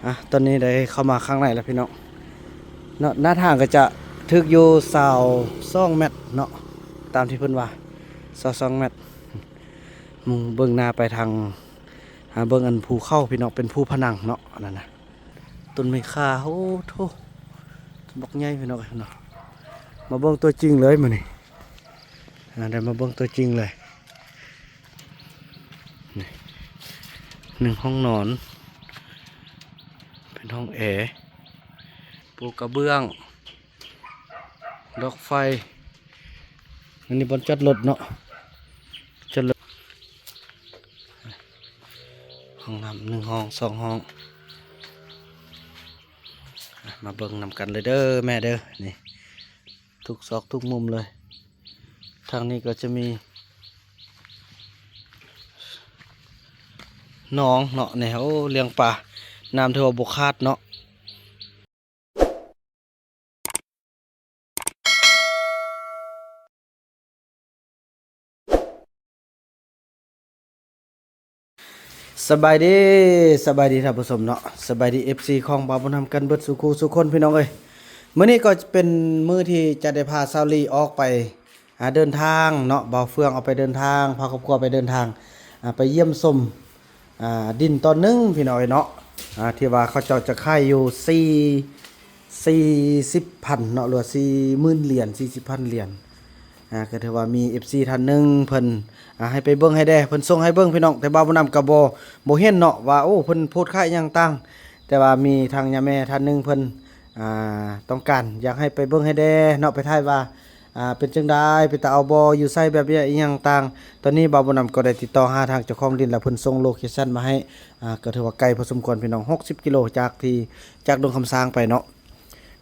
ອ່ະ ຕອນນີ້ໄດ້ເຂົ້າມາຂ້າງໃນແລ້ວພີ່ນ້ອງເນາະ. ໜ້າທາງກໍຈະຖືກຢູ່ຊາວສອງແມັດເນາະ ຕາມທີ່ເພິ່ນວ່າ ຊາວສອງແມັດ. ມຸງເບິ່ງໜ້າໄປທາງ ຫາເບິ່ງອັນພູເຂົາພີ່ນ້ອງ ເປັນພູພະນັງເນາະ ອັນນັ້ນນະ. ຕົ້ນໄມ້ຂ່າ ໂອ້ໂທ້ ບັກໃຫຍ່ພີ່ນ້ອງເອີຍເນາະ. ມາເບິ່ງຕົວຈິງເລີຍມື້ນີ້ ອ່າ ໄດ້ມາເບິ່ງຕົວຈິງເລີຍ. ນີ້ ໜຶ່ງຫ້ອງນອນ ເປັນຫ້ອງແອ ປູກກະເບື້ອງ ດອກໄຟ. ອັນນີ້ບ່ອນຈອດລົດເນາະ ຈອດລົດ. ຫ້ອງນ້ຳໜຶ່ງຫ້ອງ ສອງຫ້ອງ. ມາເບິ່ງນຳກັນເລີຍເດີແມ່ເດີ. ນີ້ ທຸກຊອກທຸກມຸມເລີຍ. ທາງນີ້ກໍຈະມີໜອງເນາະ ນີ້ ໂອ້ ລ້ຽງປາ ນ້ຳຖືວ່າບໍ່ຂາດເນາະ. ສະບາຍດີ ສະບາຍດີທ່ານຜູ້ຊົມເນາະ ສະບາຍດີ ເອັຟຊີ ຂອງບ່າວບຸນທຳກັນເບິດສູ່ຄູ່ສູ່ຄົນພີ່ນ້ອງເອີຍ. ມື້ນີ້ກໍເປັນມື້ທີ່ຈະໄດ້ພາສາວລີອອກໄປ ອ່າ ເດີນທາງເນາະ ບ່າວເຟືອງອອກໄປເດີນທາງ ພາຄອບຄົວໄປເດີນທາງ ອ່າ ໄປຢ້ຽມຊົມ ອ່າ ດິນຕອນໜຶ່ງພີ່ນ້ອງເອີຍເນາະ ອ່າ ທີ່ວ່າເຂົາເຈົ້າຈະຂາຍຢູ່ສີ່ ສີ່ສິບພັນເນາະ ຫຼືວ່າສີ່ໝື່ນຫຼຽນ ສີ່ສິບພັນຫຼຽນ. ອ່າ ກໍຖືວ່າມີເອັຟຊີທ່ານໜຶ່ງເພິ່ນ ອ່າ ໃຫ້ໄປເບິ່ງໃຫ້ແດ່ ເພິ່ນສົ່ງໃຫ້ເບິ່ງພີ່ນ້ອງ ແຕ່ບ່າວບຸນນຳກໍບໍ່ ບໍ່ເຫັນເນາະວ່າ ໂອ້ ເພິ່ນໂພສຂາຍອີ່ຫຍັງຕ່າງ ແຕ່ວ່າມີທາງຍາແມ່ທ່ານໜຶ່ງເພິ່ນ ອ່າ ຕ້ອງການຢາກໃຫ້ໄປເບິ່ງໃຫ້ແດ່ເນາະ ໄປຖ່າຍວ່າ ອ່າ ເປັນຈັ່ງໃດ ເປັນຕາເອົາບໍ່ ຢູ່ໃສ ແບບອີ່ຫຍັງຕ່າງ. ຕອນນີ້ບ່າວບຸນນຳກໍໄດ້ຕິດຕໍ່ຫາທາງເຈົ້າຂອງດິນ ແລ້ວເພິ່ນສົ່ງໂລເຄຊັນມາໃຫ້ ອ່າ ກໍຖືວ່າໄກພໍສົມຄວນພີ່ນ້ອງ ຫົກສິບກິໂລ ຈາກທີ່ ຈາກດົງຄຳຊ້າງໄປເນາະ.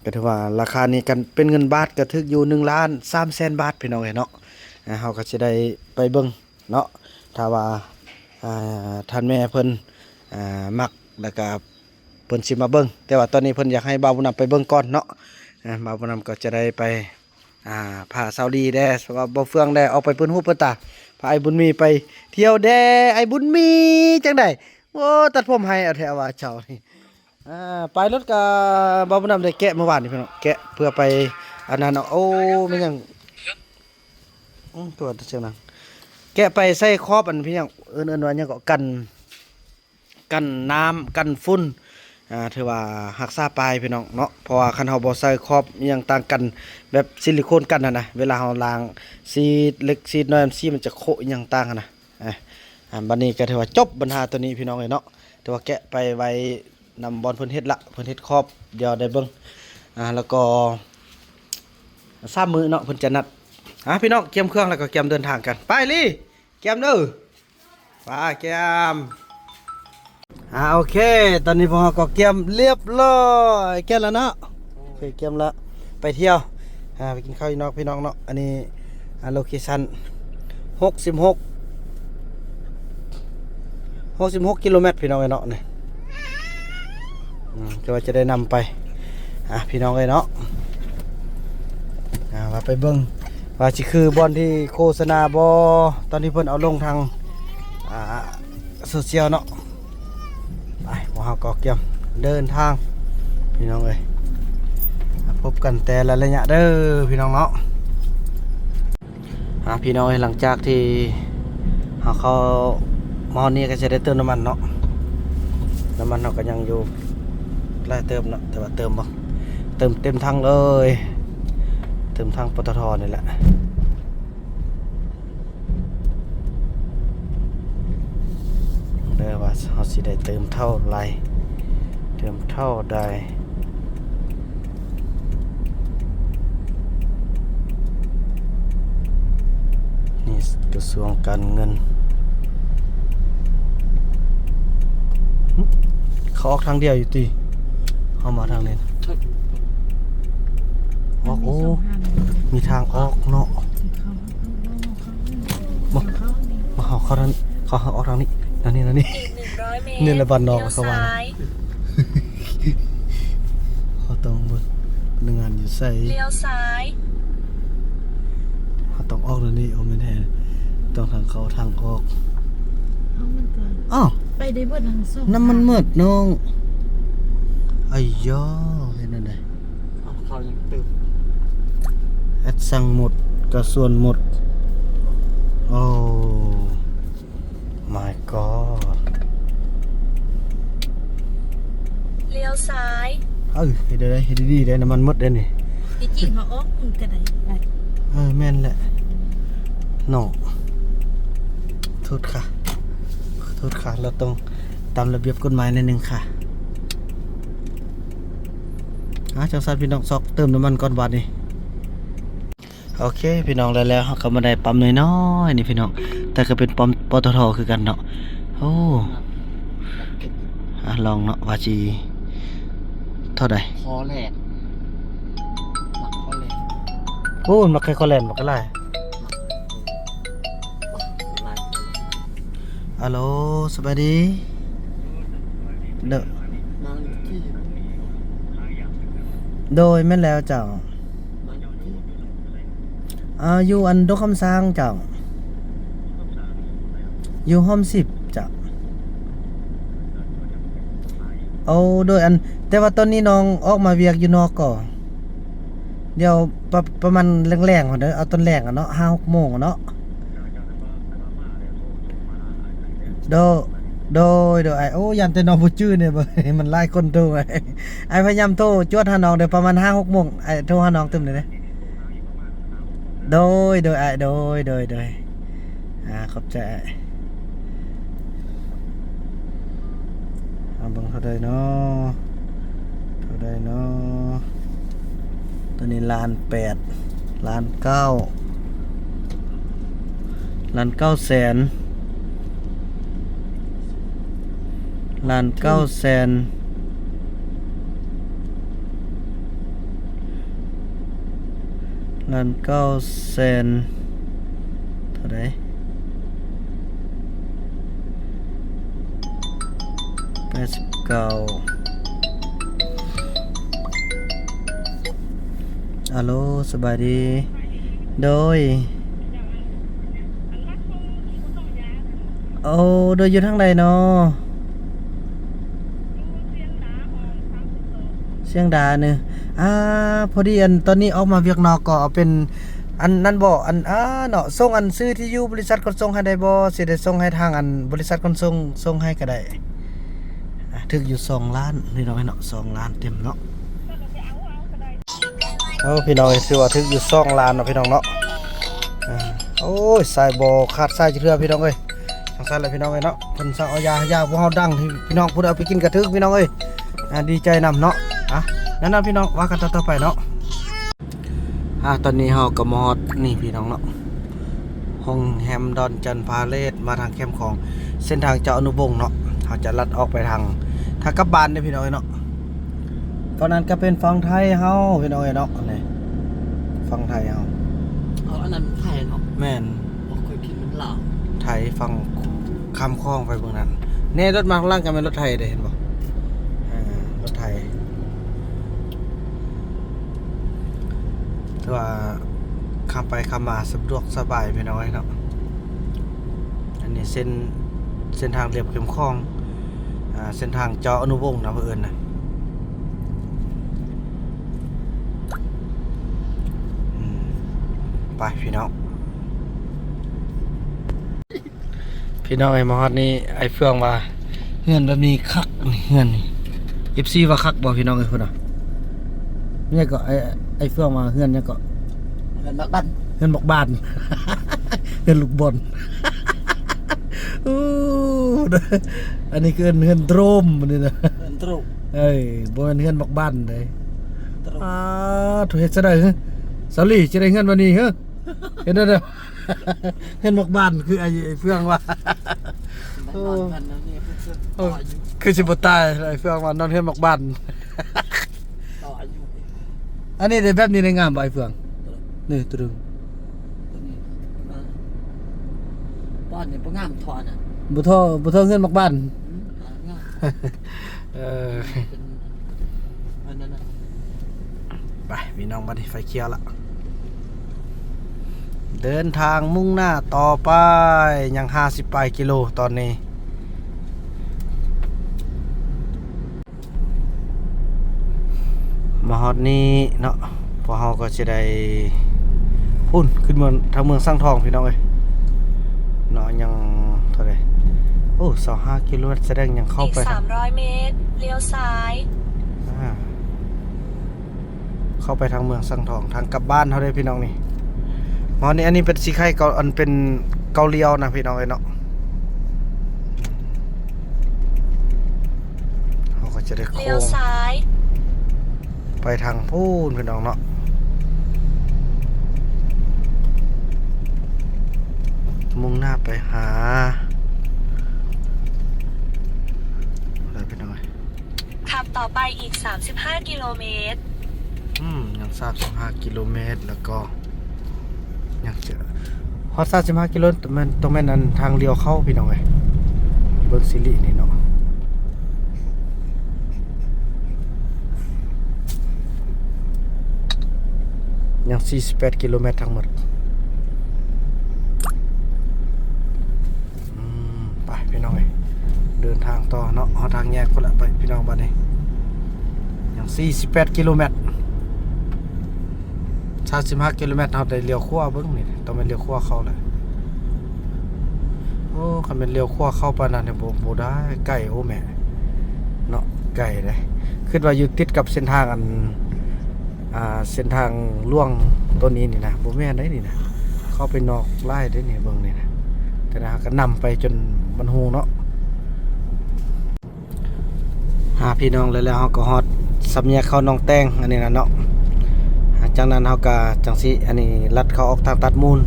ກໍຖືວ່າລາຄານີ້ກັນເປັນເງິນບາດກໍຖືກຢູ່ໜຶ່ງລ້ານສາມແສນບາດພີ່ນ້ອງເອີຍເນາະ. ອ່າ ເຮົາກໍຊິໄດ້ໄປເບິ່ງເນາະ ຖ້າວ່າ ອ່າ ທ່ານແມ່ເພິ່ນ ອ່າ ມັກ ແລ້ວກໍເພິ່ນຊິມາເບິ່ງ ແຕ່ວ່າຕອນນີ້ເພິ່ນຢາກໃຫ້ບ່າວບຸນນຳໄປເບິ່ງກ່ອນເນາະ. ອ່າ ບ່າວບຸນນຳກໍຈະໄດ້ໄປ ອ່າ ພາສາວລີແດ່ ພາບ່າວເຟືອງແດ່ ອອກໄປເປີດຫູເປີດຕາ ພາອ້າຍບຸນມີໄປທ່ຽວແດ່. ອ້າຍບຸນມີ ຈັ່ງໃດ? ໂອ້ ຕັດຜົມໃຫ້ເອົາແທ້ວ່າເຈົ້ານີ້. ອ່າ ໄປລົດກະ ບ່າວບຸນນຳໄດ້ແກະມື້ວານນີ້ພີ່ນ້ອງ ແກະເພື່ອໄປອັນນັ້ນເນາະ. ໂອ້ ແມ່ນຫຍັງ? ອື ຕົວະ ສຽງດັງ ແກະໄປໃສ່ຂອບອັນ ພີ່ນ້ອງ ເອີ້ນ ເອີ້ນວ່າຫຍັງເກາະ ກັນ ກັນນ້ຳກັນຝຸ່ນ ອ່າ ຖືວ່າຮັກສາປາຍພີ່ນ້ອງເນາະ. ເພາະວ່າຄັນເຮົາບໍ່ໃສ່ຂອບອີ່ຫຍັງຕ່າງກັນ ແບບຊິລິໂຄນກັນຫັ້ນນະ ເວລາເຮົາລ້າງ ສີດເລັກສີດນ້ອຍ ມັນ ສີມັນຈະໂຄະອີ່ຫຍັງຕ່າງຫັ້ນນະ. ອ່າ ບັດນີ້ກໍຖືວ່າຈົບບັນຫາຕົວນີ້ພີ່ນ້ອງເອີຍເນາະ. ຖືວ່າແກະໄປໄວ້ນຳບ່ອນເພິ່ນເຮັດລະ ເພິ່ນເຮັດຂອບ ດຽວໄດ້ເບິ່ງ. ອ່າ ແລ້ວກໍສາມມື້ເນາະ ເພິ່ນຈະນັດ. ອ່າ ພີ່ນ້ອງ ກຽມເຄື່ອງແລ້ວກໍກຽມເດີນທາງກັນ ໄປລີ ກຽມເດີ. ໄປ ກຽມ. ອ່າ ໂອເຄ ຕອນນີ້ພວກເຮົາກໍກຽມລຽບລ້ອຍ ກຽມແລ້ວເນາະ. ໂອເຄ ກຽມລະ ໄປທ່ຽວ ອ່າ ໄປກິນເຂົ້າຢູ່ນອກພີ່ນ້ອງເນາະ. ອັນນີ້ ອ່າ ໂລເຄຊັນ ຫົກສິບຫົກ ຫົກສິບຫົກກິໂລແມັດພີ່ນ້ອງເອີຍເນາະ. ນີ້ ອືມ ກໍວ່າຈະໄດ້ນຳໄປ ອ່າ ພີ່ນ້ອງເອີຍເນາະ. ອ່າ ວ່າໄປເບິ່ງວ່າຊິຄືບ່ອນທີ່ໂຄສະນາບໍ່ ຕອນທີ່ເພິ່ນເອົາລົງທາງ ອ່າ ໂຊຊຽວເນາະ. ໄປ ພວກເຮົາກໍກຽມເດີນທາງພີ່ນ້ອງເອີຍ ພົບກັນແຕ່ລະໄລຍະເດີພີ່ນ້ອງເນາະ. ອ່າ ພີ່ນ້ອງເອີຍ ຫຼັງຈາກທີ່ເຮົາເຂົ້າມາຮອດນີ້ກໍຈະໄດ້ເຕີມນ້ຳມັນເນາະ. ນ້ຳມັນເຮົາກໍຍັງຢູ່ຫຼາຍເຕີບເນາະ ແຕ່ວ່າເຕີມບໍ່ ເຕີມເຕັມຖັງເລີຍ ເຕີມຖັງ ປຕທ ນີ້ແຫຼະ. ເດີ ວ່າເຮົາຊິໄດ້ເຕີມເທົ່າໃດ ເຕີມເທົ່າໃດ. ນີ້ກະຊວງການເງິນ. ຫຶ? ເຂົາອອກທາງດຽວຢູ່ຕິ? ເຮົາມາທາງນີ້. ອອກ ໂອ້ ມີທາງອອກເນາະ. ບໍ່ ບໍ່ ເຮົາເຂົ້າທາງ ເຂົາ ເຮົາອອກທາງນີ້ ທາງນີ້ ທາງນີ້. ນີ້ແຫຼະບ້ານນອກເຂົາວ່ານະ. ເຮົາຕ້ອງເບິ່ງພະນັກງານຢູ່ໃສ. ລ້ຽວຊ້າຍ. ເຮົາຕ້ອງອອກທາງນີ້. ໂອ້ ແມ່ນແທ້ ຕ້ອງທາງເຂົ້າທາງອອກ. ເອົາມັນກໍ ອ້າວ ໄປໄດ້ເບິດທັງສອງ ນ້ຳມັນໝົດນ້ອງ. ໄອ້ຢາ ເຮັດແນວໃດ? ເອົາເຂົ້າຍັງຕື່ມ ແອັດສັ່ງໝົດກະສ່ວນໝົດ. ໂອ້ my god ລ້ຽວຊ້າຍ. ເອີ ເຮັດໄດ້ ເຮັດດີໆ ໄດ້ ນ້ຳມັນໝົດເດ້ນີ້. ທີ່ຈິງເຮົາອອກມັນກະໄດ້. ເອີ ແມ່ນແຫຼະເນາະ. ໂທດຄ່ະ ໂທດຄ່ະ ເຮົາຕ້ອງຕາມລະບຽບກົດໝາຍໜ້ອຍໜຶ່ງຄ່ະ. ອ່າ ຈັ່ງຊັ້ນພີ່ນ້ອງ ຊອກເຕີມນ້ຳມັນກ່ອນບາດນີ້. ໂອເຄພີ່ນ້ອງ ແລ້ວໆ ເຮົາກະມາໄດ້ປ້ຳນ້ອຍໆ ນີ້ພີ່ນ້ອງ ແຕ່ກະເປັນປ້ຳ ປຕທ ຄືກັນເນາະ. ໂອ້ ອ່າ ລອງເນາະ ວ່າຊິເທົ່າໃດ. ຄໍແລກ ມັກຄໍແລກ. ໂອ້ ມັກໄຂ່ຄໍແລກ ມັກຫຼາຍ. ອາໂຫຼ ສະບາຍດີ. ໂດ ໂດຍ ແມ່ນແລ້ວເຈົ້າ. ອ່າ ຢູ່ອັນດົງຄຳຊ້າງເຈົ້າ ຢູ່ຮ່ອມສິບເຈົ້າ. ໂອ້ ໂດຍ ອັນ ແຕ່ວ່າຕອນນີ້ນ້ອງອອກມາວຽກຢູ່ນອກກໍ ດຽວປະ ປະມານແລງໆ ພຸ້ນເດີ ເອົາຕອນແລງເນາະ ຫ້າຫົກໂມງເນາະ. ໂດ ໂດຍ ໂດຍ ໂດຍ ອ້າຍ. ໂອ້ ຢ້ານແຕ່ນ້ອງບໍ່ຈື່ແດ່ ມັນຫຼາຍຄົນໂທ. ອ້າຍພະຍາຍາມໂທຈວດຫານ້ອງເດີ ປະມານຫ້າຫົກໂມງ ອ້າຍໂທຫານ້ອງຕື່ມເດີ. ໂດຍ ໂດຍ ອ້າຍ ໂດຍ ໂດຍ ໂດຍ. ອ່າ ຂອບໃຈອ້າຍ. ເອົາເບິ່ງເທົ່າໃດເນາະ ເທົ່າໃດເນາະ. ໂຕນີ້ລ້ານແປດ ລ້ານເກົ້າ ລ້ານເກົ້າແສນ ລ້ານເກົ້າແສນ ລ້ານເກົ້າແສນ ເທົ່າໃດ? ແປດສິບເກົ້າ. ອາໂຫຼ ສະບາຍດີ. ໂດຍ ໂອ້ ໂດຍ ຢູ່ທາງໃດເນາະ? ຊຽງດາເນີ. ອ່າ ພໍດີອັນຕອນນີ້ອອກມາວຽກນອກກໍເອົາເປັນອັນນັ້ນບໍ່ ອັນ ອ່າ ເນາະ ສົ່ງອັນຊື່ທີ່ຢູ່ບໍລິສັດຂົນສົ່ງໃຫ້ໄດ້ບໍ່? ຊິໄດ້ສົ່ງໃຫ້ທາງອັນບໍລິສັດຂົນສົ່ງ ສົ່ງໃຫ້ກໍໄດ້. ອ່າ ຖືກຢູ່ສອງລ້ານພີ່ນ້ອງເອີຍເນາະ ສອງລ້ານເຕັມເນາະ. ເອົາ ພີ່ນ້ອງເອີຍ ຖືວ່າຖືກຢູ່ສອງລ້ານເນາະ ພີ່ນ້ອງເນາະ. ອ່າ ໂອ້ຍ ສາຍບໍ່ຂາດສາຍຈັກເທື່ອ ພີ່ນ້ອງເອີຍ. ຈັ່ງຊັ້ນແຫຼະ ພີ່ນ້ອງເອີຍເນາະ ເພິ່ນສັ່ງເອົາຢາໃຫ້ຢາພວກເຮົາດັງ ພີ່ນ້ອງ ຜູ້ໃດເອົາໄປກິນກະຖືກ ພີ່ນ້ອງເອີຍ. ອ່າ ດີໃຈນຳເນາະ. ອ່ະ ນັ້ນນະ ພີ່ນ້ອງ ວ່າກັນຕໍ່ໆໄປເນາະ. ອ່າ ຕອນນີ້ເຮົາກໍມາຮອດນີ້ ພີ່ນ້ອງເນາະ ໂຮງແຮມດອນຈັນພາເລດ ມາທາງແຄມຂອງ ເສັ້ນທາງເຈົ້າອະນຸວົງເນາະ. ເຮົາຈະລັດອອກໄປທາງ ທາງກັບບ້ານເດ້ ພີ່ນ້ອງເອີຍເນາະ. ຕອນນັ້ນກໍເປັນຝັ່ງໄທເຮົາ ພີ່ນ້ອງເອີຍເນາະ ນີ້ ຝັ່ງໄທເຮົາ. ເອົາ ອັນນັ້ນໄທເນາະ. ແມ່ນ ບໍ່ເຄີຍກິນ ມັນລາວ ໄທຝັ່ງຂ້າມຂອງໄປເບິ່ງນັ້ນ. ແນ່ ລົດມາຂ້າງຫຼັງກໍແມ່ນລົດໄທເດ້ ເຫັນບໍ່? ເອີ ລົດໄທ. ຖືວ່າຂັບໄປຂັບມາສະດວກສະບາຍ ພີ່ນ້ອງເອີຍເນາະ. ອັນນີ້ເສັ້ນ ເສັ້ນທາງລຽບແຄມຂອງ ອ່າ ເສັ້ນທາງເຈົ້າອະນຸວົງນະ ເພິ່ນເອີ້ນນະ. ອືມ ໄປ ພີ່ນ້ອງ. ພີ່ນ້ອງເອີຍ ມາຮອດນີ້ ອ້າຍເຟືອງວ່າເຮືອນແບບນີ້ຄັກນີ້ ເຮືອນນີ້ ເອັຟຊີວ່າຄັກບໍ່ ພີ່ນ້ອງເອີຍ. ພຸ້ນນະ ແມ່ນຫຍັງເກາະ ອ້າຍ ອ້າຍເຟືອງວ່າເຮືອນຫຍັງເກາະ? ເຮືອນບັກບານ ເຮືອນບັກບານ ເຮືອນລູກບອນ. ໂອ້ ອັນນີ້ຄືເຮືອນໂດຣມ ອັນນີ້ນະ ເຮືອນໂດຣມ. ເອີຍ ບໍ່ແມ່ນເຮືອນບັກບານເດ້. ໂດຣມ ອ່າ ໂທ້ ເຮັດຈັ່ງໃດຫື? ສາວລີ ຊິໄດ້ເຮືອນບັດນີ້ຫື? ເຮັດແນວໃດ? ເຮືອນບັກບານ ຄືໄອ້ ໄອ້ເຟືອງວ່າ. ໂອ້ ໂອ້ ຄືຊິບໍ່ຕາຍ ໄອ້ເຟືອງວ່ານອນເຮືອນບັກບານ. ຕໍ່ອາຍຸ ອັນນີ້ໄດ້ແບບນີ້ໄດ້ງາມບໍ່ ໄອ້ເຟືອງ? ນີ້ ຕະລຶງ ຕົວນີ້ ອ່າ ປ້ອນນີ້ບໍ່ງາມທໍ່ນັ້ນ ບໍ່ທໍ່ ບໍ່ທໍ່ເຮືອນບັກບານ. ອືມ ອ່າ ງາມ. ເອີ ເປັນອັນນັ້ນນະ. ໄປ ພີ່ນ້ອງ ບັດນີ້ໄຟຂຽວລະ ເດີນທາງມຸ່ງໜ້າຕໍ່ໄປ ຍັງຫ້າສິບປາຍກິໂລຕອນນີ້. ມາຮອດນີ້ເນາະ ພວກເຮົາກໍຊິໄດ້ພຸ້ນ ຂຶ້ນເມືອງ ທາງເມືອງສັງທອງ ພີ່ນ້ອງເອີຍເນາະ. ຍັງເທົ່າໃດ? ໂອ້ ຊາວຫ້າກິໂລແມັດ ສະແດງຍັງເຂົ້າໄປ ອີກສາມຮ້ອຍເມດ ລ້ຽວຊ້າຍ ອ່າ ເຂົ້າໄປທາງເມືອງສັງທອງ ທາງກັບບ້ານເຮົາເດ້ພີ່ນ້ອງນີ້. ມາຮອດນີ້ ອັນນີ້ເປັນສີໄຄເກົາ ອັນເປັນເກົາລ້ຽວນະພີ່ນ້ອງເອີຍເນາະ. ເຮົາກໍຈະໄດ້ໂຄ້ງ ລ້ຽວຊ້າຍ ໄປທາງພຸ້ນພີ່ນ້ອງເນາະ ມຸ່ງໜ້າໄປຫາ ໄດ້ພີ່ນ້ອງເອີຍ. ຂັບต่อไปอีกสามสิบห้ากิโลเมตร ອືມ ຍັງສາມສິບຫ້າກິໂລແມັດ ແລ້ວກໍຍັງຈະຮອດສາມສິບຫ້າກິໂລແມັດ ຕ້ອງແມ່ນ ຕ້ອງແມ່ນອັນທາງລ້ຽວເຂົ້າພີ່ນ້ອງເອີຍ. ເບິ່ງຊິລິນີ້ເນາະ ຍັງສີ່ສິບແປດກິໂລແມັດທັງໝົດ. ອືມ ໄປພີ່ນ້ອງເອີຍ ເດີນທາງຕໍ່ເນາະ ຮອດທາງແຍກພຸ້ນລະ ໄປພີ່ນ້ອງ. ບາດນີ້ຍັງສີ່ສິບແປດກິໂລແມັດ ຊາວສິບຫ້າກິໂລແມັດ ເຮົາໄດ້ລ້ຽວຂວາເບິ່ງນີ້ ຕ້ອງແມ່ນລ້ຽວຂວາເຂົ້າແຫຼະ. ໂອ້ ຄັນແມ່ນລ້ຽວຂວາເຂົ້າປານນັ້ນນີ້ ບໍ່ ບໍ່ໄດ້ ໄກ ໂອ້ແມ່ເນາະ ໄກເດ້. ຄິດວ່າຢູ່ຕິດກັບເສັ້ນທາງອັນ ອ່າ ເສັ້ນທາງຫຼວງໂຕນີ້ນີ້ນະ ບໍ່ແມ່ນໄດ໋ນີ້ນະ ເຂົ້າໄປນອກຫຼາຍເດ້ນີ້ ເບິ່ງນີ້ນະ. ແຕ່ວ່າເຮົາກໍນຳໄປຈົນມັນຮູ້ເນາະ. ອ່າ ພີ່ນ້ອງ ແລ້ວ ແລ້ວເຮົາກໍຮອດສາມແຍກເຂົ້າໜອງແຕງ ອັນນີ້ນະເນາະ. ອ່າ ຈາກນັ້ນເຮົາກໍຈັ່ງຊິ ອັນນີ້ ລັດເຂົ້າອອກທາງຕັດມູນ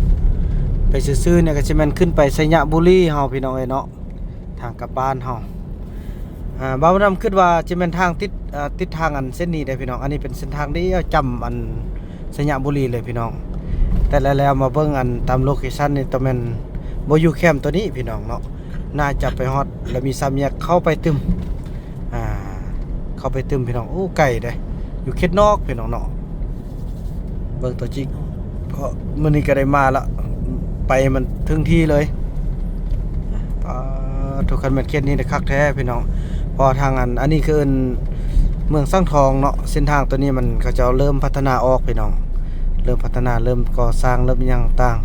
ໄປຊື່ໆນີ້ກໍຊິແມ່ນຂຶ້ນໄປໄຊຍະບູລີເຮົາ ພີ່ນ້ອງເອີຍເນາະ. ທາງກັບບ້ານເຮົາ ອ່າ ບ່າວບຸນນຳຄິດວ່າຈະແມ່ນທາງຕິດ ເອີ ຕິດທາງອັນເສັ້ນນີ້ເດ້ພີ່ນ້ອງ. ອັນນີ້ເປັນເສັ້ນທາງດຽວຈຳອັນໄຊຍະບູລີເລີຍພີ່ນ້ອງ. ແຕ່ແລ້ວ ແລ້ວມາເບິ່ງອັນຕາມໂລເຄຊັນນີ້ ຕ້ອງແມ່ນບໍ່ຢູ່ແຄມໂຕນີ້ພີ່ນ້ອງເນາະ. ໜ້າຈະໄປຮອດ ແລ້ວມີສາມແຍກເຂົ້າໄປຕື່ມ ອ່າ ເຂົ້າໄປຕື່ມພີ່ນ້ອງ. ໂອ້ ໄກເດ້ ຢູ່ເຂດນອກພີ່ນ້ອງເນາະ. ເບິ່ງຕົວຈິງ ເພາະມື້ນີ້ກໍໄດ້ມາລະ ໄປມັນເຖິງທີ່ເລີຍ. ປາດໂທ້ ຄັນແມ່ນເຂດນີ້ໄດ້ຄັກແທ້ພີ່ນ້ອງ. ເພາະທາງອັນ ອັນນີ້ຄືເອີ້ນເມືອງສັງທອງເນາະ. ເສັ້ນທາງໂຕນີ້ມັນ ເຂົາເຈົ້າເລີ່ມພັດທະນາອອກພີ່ນ້ອງ ເລີ່ມພັດທະນາ ເລີ່ມກໍ່ສ້າງ ເລີ່ມຫຍັງຕ່າງ.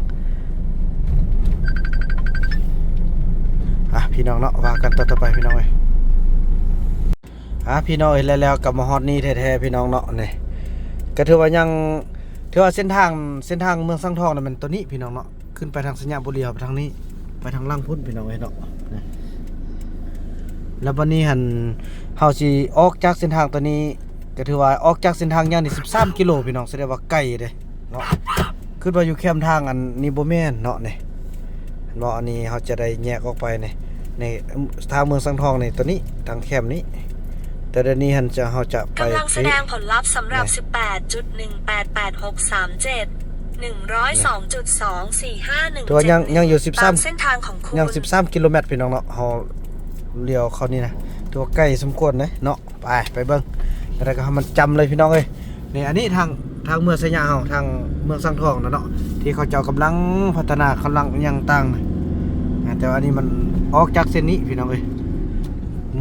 ອ່ະ ພີ່ນ້ອງເນາະ ວ່າກັນຕໍ່ໆໄປພີ່ນ້ອງເອີຍ. ອ່າ ພີ່ນ້ອງເອີຍ ແລ້ວ ແລ້ວກໍມາຮອດນີ້ແທ້ໆ ພີ່ນ້ອງເນາະ. ນີ້ກໍຖືວ່າຍັງ ຖືວ່າເສັ້ນທາງ ເສັ້ນທາງເມືອງສັງທອງນະ ແມ່ນໂຕນີ້ພີ່ນ້ອງເນາະ. ຂຶ້ນໄປທາງໄຊຍະບູລີ ເຮົາໄປທາງນີ້ ໄປທາງຫຼັງພຸ້ນພີ່ນ້ອງເອີຍເນາະ. ແລ້ວບັດນີ້ຫັ້ນ ເຮົາຊິອອກຈາກເສັ້ນທາງໂຕນີ້ ກໍຖືວ່າອອກຈາກເສັ້ນທາງໃຫຍ່ນີ້ສິບສາມກິໂລພີ່ນ້ອງ ສະແດງວ່າໄກເດ້. ເນາະ ຄິດວ່າຢູ່ແຄມທາງອັນນີ້ບໍ່ແມ່ນເນາະ. ນີ້ເຫັນບໍ່ ອັນນີ້ເຮົາຈະໄດ້ແຍກອອກໄປນີ້ ນີ້ທາງເມືອງສັງທອງນີ້ ໂຕນີ້ ທາງແຄມນີ້. ແຕ່ດຽວນີ້ຫັ້ນຈະ ເຮົາຈະໄປ ກຳລັງສະແດງຜົນລັບສຳລັບ ນີ້ ສິບແປດຈຸດໜຶ່ງແປດແປດຫົກສາມເຈັດ ໜຶ່ງຮ້ອຍສອງຈຸດສອງສີ່ຫ້າໜຶ່ງ ຖືວ່າຍັງ ຍັງຢູ່ສິບສາມ ຕາມເສັ້ນທາງຂອງຄຸນ ຍັງສິບສາມກິໂລແມັດພີ່ນ້ອງເນາະ. ເຮົາລ້ຽວເຂົ້ານີ້ນະ ຖືວ່າໄກສົມຄວນເດ້ເນາະ. ໄປ ໄປເບິ່ງ ແລ້ວກໍໃຫ້ມັນຈຳເລີຍພີ່ນ້ອງເອີຍ. ນີ້ ອັນນີ້ທາງ ທາງເມືອງໄຊຍະເຮົາ ທາງເມືອງສັງທອງນະເນາະ ທີ່ເຂົາເຈົ້າກຳລັງພັດທະນາ ກຳລັງຫຍັງຕ່າງນະ. ອ່າ ແຕ່ວ່າອັນນີ້ມັນອອກຈາກເສັ້ນນີ້ພີ່ນ້ອງເອີຍ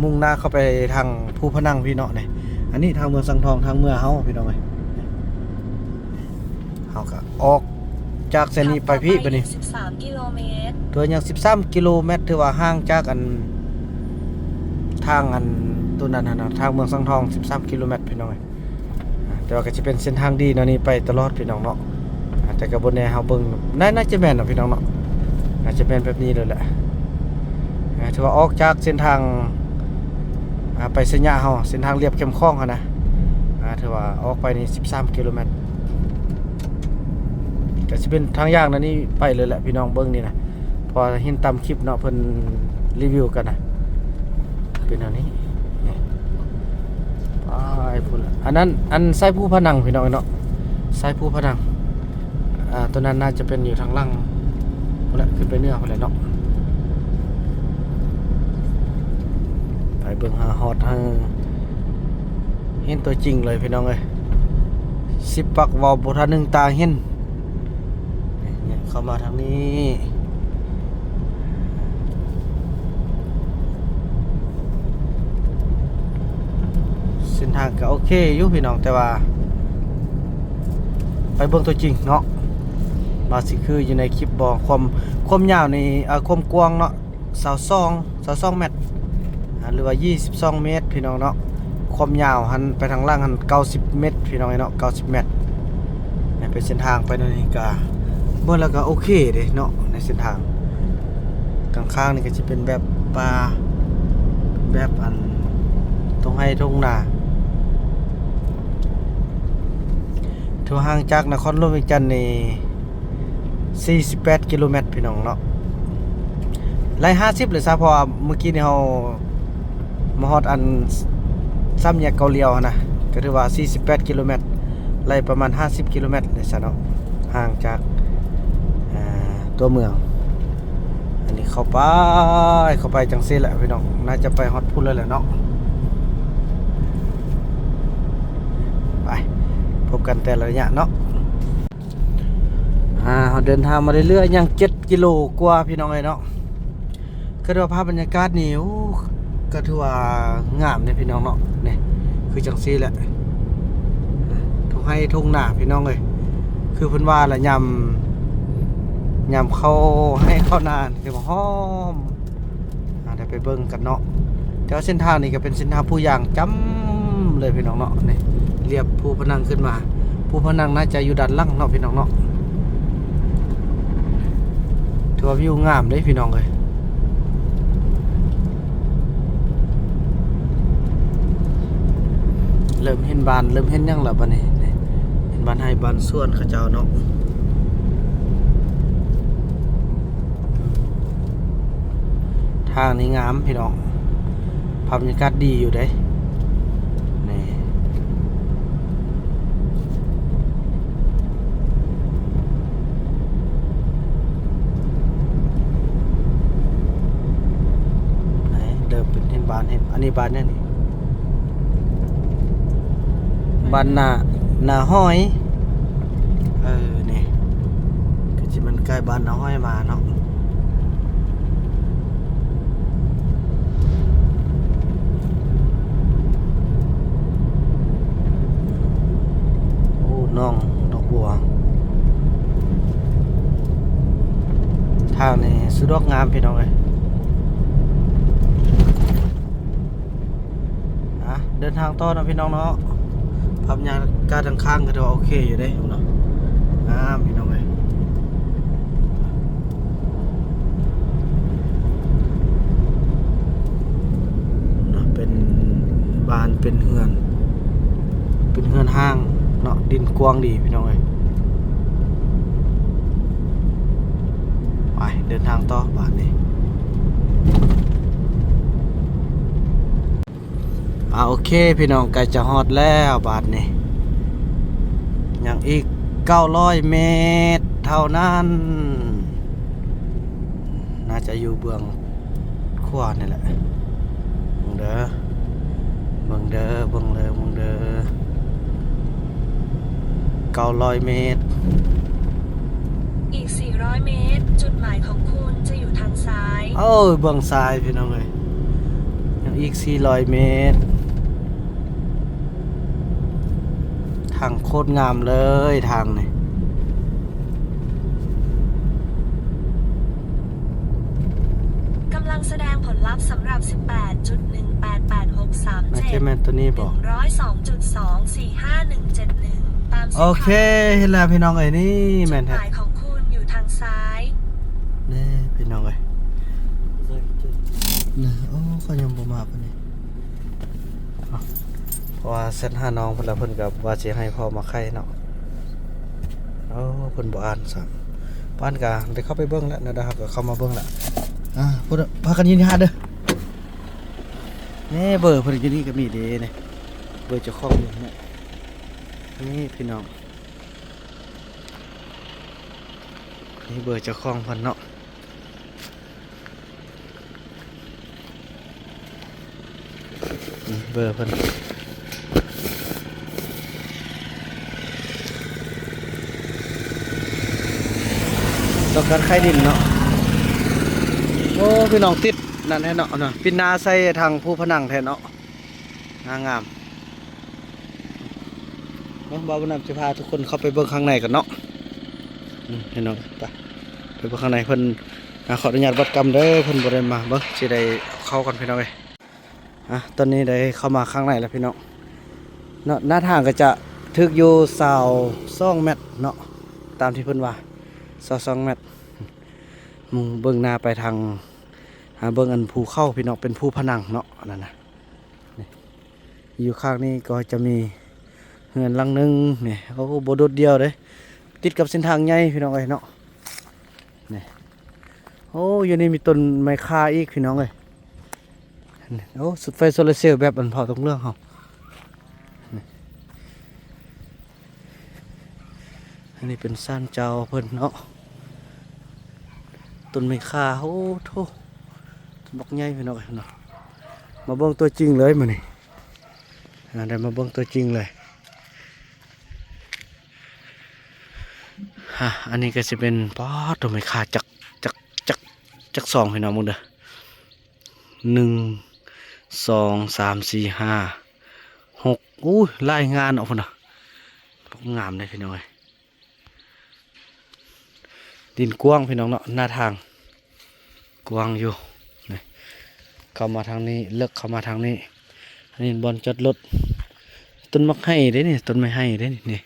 ມຸ່ງໜ້າເຂົ້າໄປທາງພູພະນັງພີ່ເນາະ. ນີ້ ອັນນີ້ທາງເມືອງສັງທອງ ທາງເມືອງເຮົາພີ່ນ້ອງເອີຍ. ເຮົາກໍອອກຈາກເສັ້ນນີ້ໄປພີ້ບັດນີ້ ສິບສາມກິໂລແມັດ ຖືວ່າຍັງສິບສາມກິໂລແມັດ ຖືວ່າຫ່າງຈາກອັນ ທາງອັນໂຕນັ້ນຫັ້ນນະ ທາງເມືອງສັງທອງສິບສາມກິໂລແມັດພີ່ນ້ອງເອີຍ. ອ່າ ແຕ່ວ່າກໍຈະເປັນເສັ້ນທາງດີເນາະ ນີ້ໄປຕະຫຼອດພີ່ນ້ອງເນາະ. ອ່າ ແຕ່ກໍບໍ່ແນ່ ເຮົາເບິ່ງ ໜ້າ ໜ້າຈະແມ່ນເນາະພີ່ນ້ອງເນາະ ໜ້າຈະແມ່ນແບບນີ້ເລີຍແຫຼະ. ອ່າ ຖືວ່າອອກຈາກເສັ້ນທາງ ອ່າ ໄປໄຊຍະເຮົາ ເສັ້ນທາງລຽບແຄມຂອງຫັ້ນນະ ອ່າ ຖືວ່າອອກໄປນີ້ສິບສາມກິໂລແມັດ ກໍຊິເປັນທາງຍ່າງແນວນີ້ໄປເລີຍແຫຼະພີ່ນ້ອງ ເບິ່ງນີ້ນະ ເພາະວ່າເຫັນຕາມຄລິບເນາະ ເພິ່ນຣີວິວກັນນະ ເປັນແນວນີ້. ນີ້ ໄປພຸ້ນລະ ອັນນັ້ນ ອັນຊາຍພູພະນັງພີ່ນ້ອງເນາະ ຊາຍພູພະນັງ. ອ່າ ຕົວນັ້ນໜ້າຈະເປັນຢູ່ທາງຫຼັງພຸ້ນແຫຼະ ຂຶ້ນໄປເໜືອພຸ້ນແຫຼະເນາະ. ໄປເບິ່ງຫາຮອດ ຫາເຫັນຕົວຈິງເລີຍພີ່ນ້ອງເອີຍ ສິບປັກເວົ້າບໍ່ທັນໜຶ່ງຕາເຫັນ. ນີ້ ເຂົ້າມາທາງນີ້ ເສັ້ ທາງກໍໂອເຄຢູ່ພີ່ນ້ອງ ແຕ່ວ່າໄປເບິ່ງຕົວຈິງເນາະ ວ່າຊິຄືຢູ່ໃນຄລິບບໍ່. ຄວາມ ຄວາມຍາວນີ້ ເອີ ຄວາມກວ້າງເນາະ ຊາວສອງ ຊາວສອງແມັດ ອາ ຫຼືວ່າຊາວສອງແມັດພີ່ນ້ອງເນາະ. ຄວາມຍາວຫັ້ນໄປທາງຫຼັງຫັ້ນເກົ້າສິບແມັດພີ່ນ້ອງເອີຍເນາະ ເກົ້າສິບແມັດ. ໃຫ້ເປັນເສັ້ນທາງໄປແນວນີ້ກະເບິ່ງແລ້ວກະໂອເຄເດ້ເນາະ ໃນເສັ້ນທາງ. ຂ້າງໆນີ້ກະຊິເປັນແບບປ່າ ແບບອັນທົ່ງໄຮ່ທົ່ງນາ. ຖືວ່າຫ່າງຈາກນະຄອນຫຼວງວຽງຈັນນີ້ ສີ່ສິບແປດກິໂລແມັດພີ່ນ້ອງເນາະ ໄລ່ຫ້າສິບເລີຍຊະ ເພາະວ່າມື້ກີ້ນີ້ເຮົາມາຮອດອັນສາມແຍກເກົາຫຼຽວຫັ້ນນະ ກໍຖືວ່າສີ່ສິບແປດກິໂລແມັດ ໄລ່ປະມານຫ້າສິບກິໂລແມັດນີ້ຊະເນາະ ຫ່າງຈາກ ອ່າ ຕົວເມືອງ. ອັນນີ້ເຂົ້າໄປ ເຂົ້າໄປຈັ່ງຊີ້ແຫຼະພີ່ນ້ອງ ໜ້າຈະໄປຮອດພຸ້ນເລີຍແຫຼະເນາະ. ໄປ ພົບກັນແຕ່ລະໄລຍະເນາະ. ອ່າ ເຮົາເດີນທາງມາເລື້ອຍໆ ຍັງເຈັດກິໂລກວ່າພີ່ນ້ອງເອີຍເນາະ. ກໍຖືວ່າພາບບັນຍາກາດນີ້ ໂອ້ ກໍຖືວ່າງາມເດ້ພີ່ນ້ອງເນາະ. ນີ້ຄືຈັ່ງຊີ້ແຫຼະ ທົ່ງໄຮ່ທົ່ງນາພີ່ນ້ອງເອີຍ ຄືເພິ່ນວ່າລະ ຍາມ ຍາມເຂົ້າໄຮ່ເຂົ້ານາຄືວ່າຫອມ. ອ່າ ໄດ້ໄປເບິ່ງກັນເນາະ ແຕ່ວ່າເສັ້ນທາງນີ້ກໍເປັນເສັ້ນທາງຜູ້ຍ່າງຈ້ຳເລີຍພີ່ນ້ອງເນາະ. ນີ້ລຽບພູພະນັງຂຶ້ນມາ ພູພະນັງໜ້າຈະຢູ່ດ້ານຫຼັງເນາະພີ່ນ້ອງເນາະ. ຖືວ່າວິວງາມເດ້ພີ່ນ້ອງເອີຍ ເລີ່ມເຫັນບ້ານ ເລີ່ມເຫັນຫຍັງແລ້ວບາດນີ້ ນີ້ເຫັນບ້ານໄຮ່ບ້ານສວນເຂົາເຈົ້າເນາະ. ທາງນີ້ງາມພີ່ນ້ອງ ພາບບັນຍາກາດດີຢູ່ເດ້ ນີ້ ໄປ ເລີ່ມເປັນເຫັນບ້ານ ເຫັນ ອັນນີ້ບ້ານຫຍັງນີ້? ບ້ານນາ ນາຫອຍ ເອີ ນີ້ ກໍຊິແມ່ນໃກ້ບ້ານນາຫອຍມາເນາະ. ໂອ້ ໜອງດອກບົວ ທາງນີ້ສະດວກງາມພີ່ນ້ອງເອີຍ. ອ່ະ ເດີນທາງຕໍ່ເນາະພີ່ນ້ອງເນາະ. ພາບບັນຍາກາດຂ້າງໆ ກໍຖືວ່າໂອເຄຢູ່ເດ້ເນາະ ງາມພີ່ນ້ອງເອີຍ. ເປັນບ້ານເປັນເຮືອນ ເປັນເຮືອນຮ້າງເນາະ ດິນກວ້າງດີພີ່ນ້ອງເອີຍ. ໄປ ເດີນທາງຕໍ່ບາດນີ້. ອ່າ ໂອເຄພີ່ນ້ອງ ໃກ້ຈະຮອດແລ້ວບາດນີ້ ຍັງອີກເກົ້າຮ້ອຍແມັດເທົ່ານັ້ນ ໜ້າຈະຢູ່ເບື້ອງຂວານີ້ແຫຼະ. ເບິ່ງເດີ ເບິ່ງເດີ ເບິ່ງເດີ ເກົ້າຮ້ອຍແມັດ. อีกสี่ร้อยเมตร จุดหมายของคุณจะอยู่ทางซ้าย ເອີ ເບື້ອງຊ້າຍພີ່ນ້ອງເອີຍ. ຍັງອີກສີ່ຮ້ອຍແມັດ ທາງໂຄດງາມເລີຍທາງນີ້. ກຳລັງສະແດງຜົນລັບສຳລັບສິບແປດຈຸດໜຶ່ງແປດແປດຫົກສາມເຈັດ ໜ້າຈະແມ່ນໂຕນີ້ບໍ? ໜຶ່ງຮ້ອຍສອງຈຸດສອງສີ່ຫ້າໜຶ່ງເຈັດໜຶ່ງ ຕາມເສັ້ນທາງ ໂອເຄ ເຫັນແລ້ວພີ່ນ້ອງເອີຍ ນີ້ແມ່ນແທ້ ຈຸດໝາຍຂອງຄຸນຢູ່ທາງຊ້າຍ ນີ້ພີ່ນ້ອງເອີຍ. ນີ້ ໂອ້ ເຂົາຍັງບໍ່ມາປານນີ້ ເພາະວ່າແຊັດຫານ້ອງເພິ່ນແລ້ວ ເພິ່ນກໍວ່າຊິໃຫ້ພໍ່ມາໄຂເນາະ. ໂອ້ ເພິ່ນບໍ່ອ່ານຊ້ຳ ປານກະໄດ້ເຂົ້າໄປເບິ່ງແລ້ວ ແນວໃດເຮົາກໍເຂົ້າມາເບິ່ງແລ້ວ. ອ່າ ພາກັນຍິນດີເດີ ນີ້ເບີເພິ່ນຢູ່ນີ້ກໍມີເດ້ ນີ້ເບີເຈົ້າຂອງຢູ່ນີ້ ນີ້ພີ່ນ້ອງ ນີ້ເບີເຈົ້າຂອງເພິ່ນເນາະ. ນີ້ເບີເພິ່ນ ຕ້ອງການຂາຍດິນເນາະ. ໂອ້ ພີ່ນ້ອງ ຕິດນັ້ນແທ້ເນາະ ເນາະ ປິ່ນໜ້າໃສ່ທາງພູພະນັງແທ້ເນາະ ງາມ. ເນາະ ບ່າວບຸນນຳຊິພາທຸກຄົນເຂົ້າໄປເບິ່ງຂ້າງໃນກັນເນາະ. ອືມ ພີ່ນ້ອງ ໄປ ໄປເບິ່ງຂ້າງໃນ. ເພິ່ນ ອ່າ ຂໍອະນຸຍາດວັດກຳເດີ ເພິ່ນບໍ່ໄດ້ມາເບິ່ງ ຊິໄດ້ເຂົ້າກັນ ພີ່ນ້ອງເອີຍ. ອ່າ ຕອນນີ້ໄດ້ເຂົ້າມາຂ້າງໃນແລ້ວ ພີ່ນ້ອງເນາະ. ໜ້າທາງກໍຈະຖືກຢູ່ຊາວສອງແມັດເນາະ ຕາມທີ່ເພິ່ນວ່າ ຊາວສອງແມັດ. ມຸງເບິ່ງໜ້າໄປທາງ ຫາເບິ່ງອັນພູເຂົາ ພີ່ນ້ອງ ເປັນພູພະນັງເນາະ ອັນນັ້ນນະ. ນີ້ ຢູ່ຂ້າງນີ້ກໍຈະມີເຮືອນຫຼັງໜຶ່ງນີ້. ໂອ້ ບໍ່ໂດດດ່ຽວເດ້ ຕິດກັບເສັ້ນທາງໃຫຍ່ ພີ່ນ້ອງເອີຍເນາະ. ນີ້ ໂອ້ ຢູ່ນີ້ມີຕົ້ນໄມ້ຂ່າອີກ ພີ່ນ້ອງເອີຍ. ໂອ້ ຊຸດໄຟໂຊລາເຊວແບບອັນເຜົ່າຕົງເຫຼືອງເຮົາ. ນີ້ ອັນນີ້ເປັນສານເຈົ້າເພິ່ນເນາະ. ຕົ້ນໄມ້ຂ່າ ໂອ້ໂທ້ ບັກໃຫຍ່ ພີ່ນ້ອງເນາະ. ມາເບິ່ງຕົວຈິງເລີຍມື້ນີ້ ອ່າ ໄດ້ມາເບິ່ງຕົວຈິງເລີຍ. ອ່າ ອັນນີ້ກໍຊິເປັນ ປາດ ຕົ້ນໄມ້ຂ່າຈັກ ຈັກ ຈັກ ຈັກສອງ ພີ່ນ້ອງເບິ່ງເດີ. ໜຶ່ງ ສອງ ສາມ ສີ່ ຫ້າ ຫົກ ໂອ້ຍ ຫຼາຍງານເນາະ ພຸ້ນນະ. ງາມເດ້ ພີ່ນ້ອງເອີຍ. ດິນກວ້າງ ພີ່ນ້ອງເນາະ ໜ້າທາງກວ້າງຢູ່. ນີ້ ເຂົ້າມາທາງນີ້ ເລິກເຂົ້າມາທາງນີ້. ອັນນີ້ບ່ອນຈອດລົດ ຕົ້ນໝາກໄຮເດ້ນີ້ ຕົ້ນໄມ້ໄຮເດ້ນີ້. ນີ້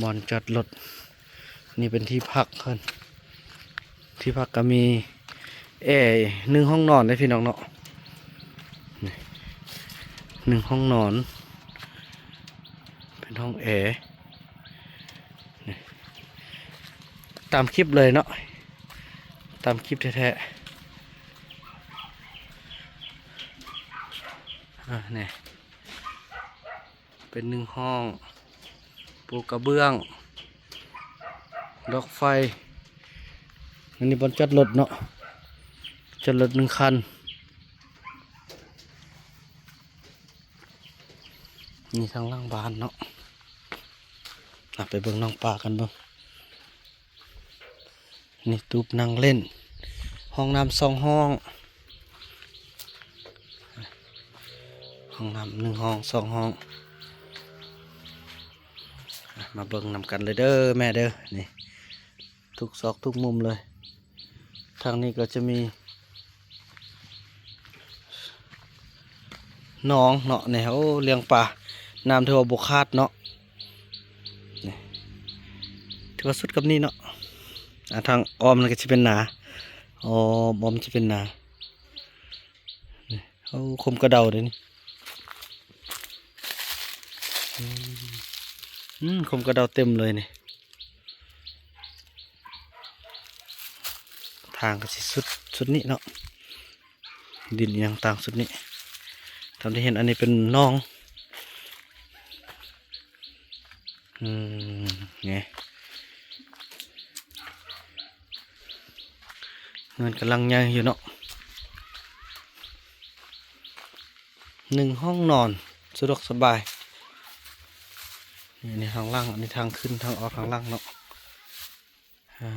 ບ່ອນຈອດລົດ ນີ້ເປັນທີ່ພັກເພິ່ນ. ທີ່ພັກກໍມີແອໜຶ່ງຫ້ອງນອນເດ້ ພີ່ນ້ອງເນາະ. ນີ້ ໜຶ່ງຫ້ອງນອນ ເປັນຫ້ອງແອ. ນີ້ ຕາມຄລິບເລີຍເນາະ ຕາມຄລິບແທ້ໆ. ອ່າ ນີ້ ເປັນໜຶ່ງຫ້ອງ ປູກະເບື້ອງ ດອກໄຟ. ອັນນີ້ບ່ອນຈອດລົດເນາະ ຈອດລົດໜຶ່ງຄັນ. ນີ້ທາງຫຼັງບ້ານເນາະ. ອ່ະ ໄປເບິ່ງນ້ອງປາກັນເບິ່ງ. ນີ້ ຕູບນັ່ງຫຼິ້ນ ຫ້ອງນ້ຳສອງຫ້ອງ ຫ້ອງນ້ຳໜຶ່ງຫ້ອງ ສອງຫ້ອງ. ອ່ະ ມາເບິ່ງນຳກັນເລີຍເດີແມ່ເດີ. ນີ້ ທຸກຊອກທຸກມຸມເລີຍ. ທາງນີ້ກໍຈະມີໜອງເນາະ. ນີ້ ໂອ້ ລ້ຽງປາ ນ້ຳຖືວ່າບໍ່ຂາດເນາະ. ນີ້ ຖືວ່າສຸດກັບນີ້ເນາະ. ອ່າ ທາງອ້ອມນັ້ນກໍຈະເປັນນາ ອ້ອມ ອ້ອມຈະເປັນນາ. ນີ້ ໂອ້ ຄົມກະເດົາເດ້ນີ້. ອືມ ຄົມກະເດົາເຕັມເລີຍນີ້. ທາງກໍຊິສຸດ ສຸດນີ້ເນາະ ດິນອີ່ຫຍັງຕ່າງສຸດນີ້. ຕາມທີ່ເຫັນ ອັນນີ້ເປັນໜອງ. ອືມ ນີ້ ເຮືອນກຳລັງໃຫຍ່ຢູ່ເນາະ. ໜຶ່ງຫ້ອງນອນ ສະດວກສະບາຍ. ນີ້ ນີ້ທາງຫຼັງ ອັນນີ້ທາງຂຶ້ນ ທາງອອກທາງຫຼັງເນາະ. ອ່າ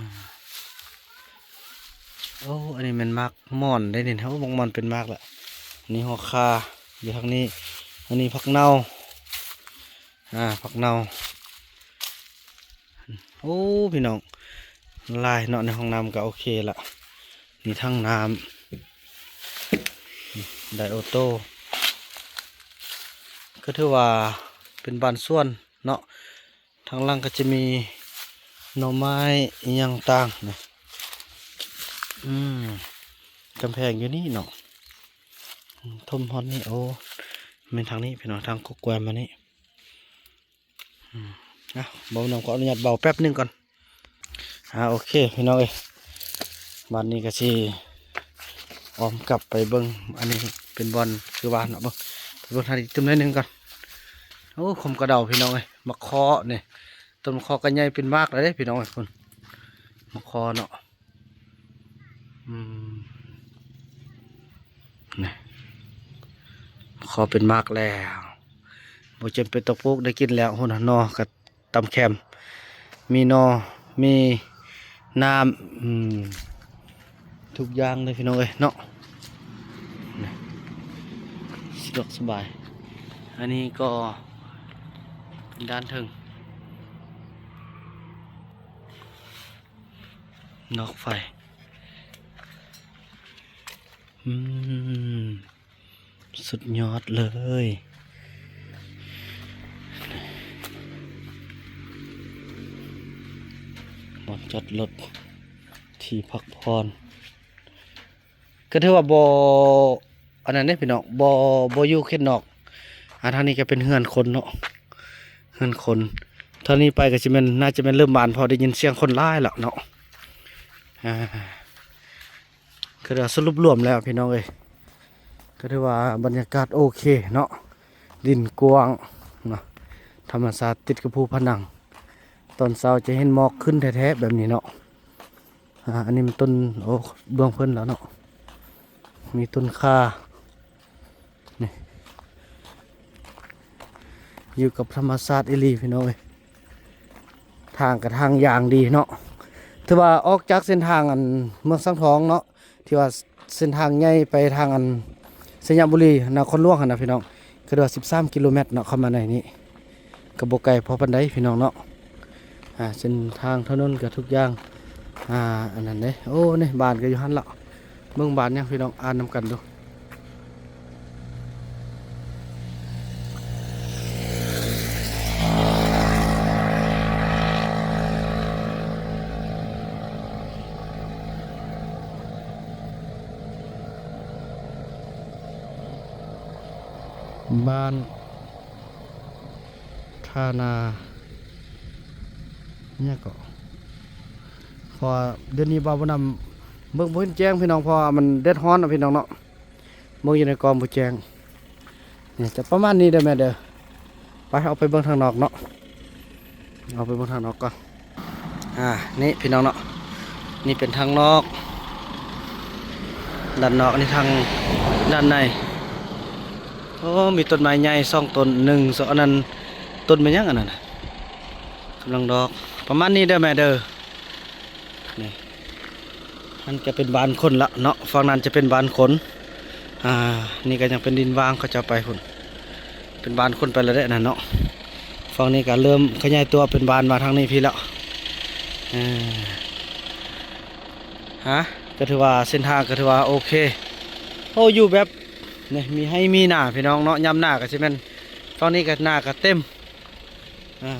ໂອ້ ອັນນີ້ແມ່ນໝາກໝອນເດ້ນີ້. ໂອ້ ໝາກໝອນເປັນໝາກລະ. ອັນນີ້ຫົວຂ່າ ຢູ່ທາງນີ້. ອັນນີ້ຜັກເນົ່າ ອ່າ ຜັກເນົ່າ. ໂອ້ ພີ່ນ້ອງ ຫຼາຍເນາະ. ໃນຫ້ອງນ້ຳກໍໂອເຄລະ. ມີຖັງນ້ຳ ໄດໂອໂຕ້ ກໍຖືວ່າເປັນບ້ານສວນເນາະ. ທາງຫຼັງກໍຈະມີໜໍ່ໄມ້ອີ່ຫຍັງຕ່າງນະ. ອືມ ກຳແພງຢູ່ນີ້ເນາະ ຖົມຮອດນີ້. ໂອ້ ແມ່ນທາງນີ້ພີ່ນ້ອງ ທາງກົກແກວມມານີ້. ອືມ ເອົາ ບ່າວນຳຂໍອະນຸຍາດເບົາແປັບໜຶ່ງກ່ອນ. ອ່າ ໂອເຄ ພີ່ນ້ອງເອີຍ ບາດນີ້ກໍຊິອ້ອມກັບໄປເບິ່ງ. ອັນນີ້ເປັນບ່ອນຄືວ່າເນາະ ເບິ່ງ ໄປເບິ່ງທາງນີ້ຕື່ມໜ້ອຍໜຶ່ງກ່ອນ. ໂອ້ ຄົມກະເດົາ ພີ່ນ້ອງເອີຍ ໝາກຄໍ່ນີ້. ຕົ້ນໝາກຄໍ່ກໍໃຫຍ່ເປັນໝາກແລ້ວເດ້ ພີ່ນ້ອງເອີຍ ພຸ້ນ ໝາກຄໍ່ເນາະ. ອືມ ນີ້ ຄໍ່ເປັນໝາກແລ້ວ ບໍ່ຈຳເປັນຕ້ອງປູກ ໄດ້ກິນແລ້ວ. ພຸ້ນນະ ໜໍ່ກໍ ຕຳແຄມ ມີໜໍ່ ມີນ້ຳ ອືມ ທຸກຢ່າງເລີຍ ພີ່ນ້ອງເອີຍເນາະ. ນີ້ ສະດວກສະບາຍ. ອັນນີ້ກໍ ດ້ານເທິງ ນອກໄຟ ອືມ ສຸດຍອດເລີຍ ບ່ອນຈອດລົດ ທີ່ພັກຜ່ອນ ກໍຖືວ່າບໍ່ ອັນນັ້ນເດ້ພີ່ນ້ອງ ບໍ່ ບໍ່ຢູ່ເຂດນອກ. ອ່າ ທາງນີ້ກໍເປັນເຮືອນຄົນເນາະ ເຮືອນຄົນ. ທາງນີ້ໄປກໍຊິແມ່ນ ໜ້າຈະແມ່ນເລີ່ມບ້ານ ເພາະໄດ້ຍິນສຽງຄົນຫຼາຍລະເນາະ. ອ່າ ຄືວ່າສະຫຼຸບລວມແລ້ວພີ່ນ້ອງເອີຍ ກໍຖືວ່າບັນຍາກາດໂອເຄເນາະ ດິນກວ້າງເນາະ ທຳມະຊາດຕິດກັບພູຜະໜັງ. ຕອນເຊົ້າຈະເຫັນໝອກຂຶ້ນແທ້ໆແບບນີ້ເນາະ. ອ່າ ອັນນີ້ມັນຕົ້ນ ໂອ້ ດວງເພິ່ນແລ້ວເນາະ ມີຕົ້ນຂ່າ ນີ້ ຢູ່ກັບທຳມະຊາດອີ່ຫຼີພີ່ນ້ອງເອີຍ. ທາງກໍທາງຢ່າງດີເນາະ ຖືວ່າອອກຈາກເສັ້ນທາງອັນເມືອງສັງທອງເນາະ ທີ່ວ່າເສັ້ນທາງໃຫຍ່ໄປທາງອັນໄຊຍະບູລີ ນະຄອນຫຼວງຫັ້ນນະພີ່ນ້ອງ ກໍຖືວ່າສິບສາມກິໂລແມັດເນາະ ເຂົ້າມາໃນນີ້ ກໍບໍ່ໄກພໍປານໃດພີ່ນ້ອງເນາະ. ອ່າ ເສັ້ນທາງຖະໜົນກໍທຸກຢ່າງ ອ່າ ອັນນັ້ນເດ້. ໂອ້ ນີ້ບ້ານກໍຢູ່ຫັ້ນລະ ເບິ່ງບ້ານຫຍັງພີ່ນ້ອງ ອ່ານນຳກັນດູ. ບ້ານທ່ານາ ຫຍັງເກາະ ເພາະວ່າດຽວນີ້ບ່າວບຸນນຳເບິ່ງບໍ່ເຫັນແຈ້ງພີ່ນ້ອງ ເພາະວ່າມັນແດດຮ້ອນເນາະພີ່ນ້ອງເນາະ. ເບິ່ງຢູ່ໃນກ້ອງບໍ່ແຈ້ງ ນີ້ຈະປະມານນີ້ເດີແມ່ເດີ. ໄປ ເຮົາໄປເບິ່ງທາງນອກເນາະ ເຮົາໄປເບິ່ງທາງນອກກ່ອນ. ອ່າ ນີ້ພີ່ນ້ອງເນາະ ນີ້ເປັນທາງນອກ ດ້ານນອກ ອັນນີ້ທາງດ້ານໃນ. ໂອ້ ມີຕົ້ນໄມ້ໃຫຍ່ສອງຕົ້ນ ໜຶ່ງ ສອງ ອັນນັ້ນຕົ້ນໄມ້ຫຍັງອັນນັ້ນນະ ກຳລັງດອກ ປະມານນີ້ເດີແມ່ເດີ. ນີ້ ມັນຈະເປັນບ້ານຄົນລະເນາະ ຝັ່ງນັ້ນຈະເປັນບ້ານຄົນ. ອ່າ ນີ້ກໍຍັງເປັນດິນວ່າງ ເຂົາເຈົ້າໄປພຸ້ນ ເປັນບ້ານຄົນໄປແລ້ວເດ້ອັນນັ້ນເນາະ. ຝັ່ງນີ້ກໍເລີ່ມຂະຫຍາຍຕົວເປັນບ້ານມາທາງນີ້ພີ້ແລ້ວ. ເອີ ຮະ ກໍຖືວ່າເສັ້ນທາງກໍຖືວ່າໂອເຄ. ໂອ້ ຢູ່ແບບນີ້ ມີໄຮ່ມີນາພີ່ນ້ອງເນາະ ຍາມໜ້າກໍຊິແມ່ນ ຝັ່ງນີ້ກໍໜ້າກໍເຕັມ. ອ່າ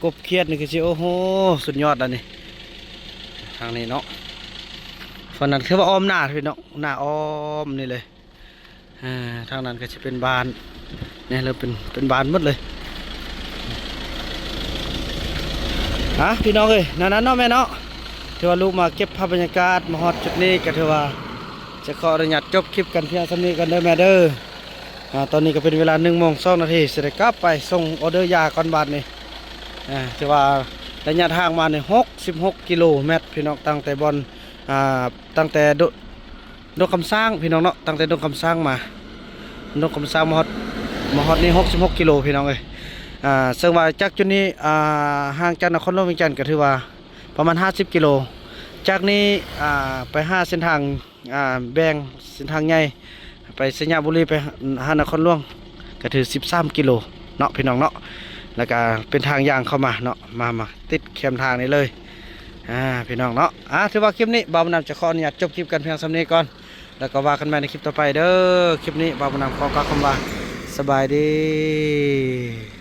ກົບຂຽດນີ້ຄືຊິ ໂອ້ໂຫ ສຸດຍອດແລ້ວນີ້ ທາງນີ້ເນາະ. ຝັ່ງນັ້ນຄືວ່າອ້ອມໜ້າພີ່ນ້ອງ ໜ້າອ້ອມນີ້ເລີຍ. ອ່າ ທາງນັ້ນກໍຊິເປັນບ້ານ ນີ້ເລີ່ມເປັນ ເປັນບ້ານໝົດເລີຍ. ອ່າ ພີ່ນ້ອງເອີຍ ນັ້ນໆເນາະແມ່ເນາະ ຖືວ່າລູກມາເກັບພາບບັນຍາກາດ ມາຮອດຈຸດນີ້ກໍຖືວ່າຈະຂໍອະນຸຍາດຈົບຄລິບກັນພຽງສ່ຳນີ້ກ່ອນເດີແມ່ເດີ. ອ່າ ຕອນນີ້ກໍເປັນເວລາໜຶ່ງໂມງສອງນາທີ ຊິໄດ້ກັບໄປສົ່ງອໍເດີຢາກ່ອນບາດນີ້. ອ່າ ຖືວ່າໄລຍະທາງມານີ້ຫົກສິບຫົກກິໂລແມັດພີ່ນ້ອງ ຕັ້ງແຕ່ບ່ອນ ອ່າ ຕັ້ງແຕ່ດົ ດົງຄຳຊ້າງພີ່ນ້ອງເນາະ ຕັ້ງແຕ່ດົງຄຳຊ້າງມາ ດົງຄຳຊ້າງມາຮອດ ມາຮອດນີ້ຫົກສິບຫົກກິໂລພີ່ນ້ອງເອີຍ. ອ່າ ເຊິ່ງວ່າຈາກຈຸດນີ້ ອ່າ ຫ່າງຈາກນະຄອນຫຼວງວຽງຈັນກໍຖືວ່າປະມານຫ້າສິບກິໂລ. ຈາກນີ້ ອ່າ ໄປຫາເສັ້ນທາງ ອ່າ ແບ່ງເສັ້ນທາງໃຫຍ່ໄປໄຊຍະບູລີ ໄປຫານະຄອນຫຼວງ ກໍຖືສິບສາມກິໂລເນາະພີ່ນ້ອງເນາະ. ແລ້ວກໍເປັນທາງຍ່າງເຂົ້າມາເນາະ ມາ ມາຕິດແຄມທາງນີ້ເລີຍ ອ່າ ພີ່ນ້ອງເນາະ. ອ່າ ຖືວ່າຄລິບນີ້ບ່າວບຸນນຳຈະຂໍອະນຸຍາດຈົບຄລິບກັນພຽງສ່ຳນີ້ກ່ອນ ແລ້ວກໍວ່າກັນໃໝ່ໃນຄລິບຕໍ່ໄປເດີ. ຄລິບນີ້ບ່າວບຸນນຳຂໍກ່າວຄຳວ່າ ສະບາຍດີ.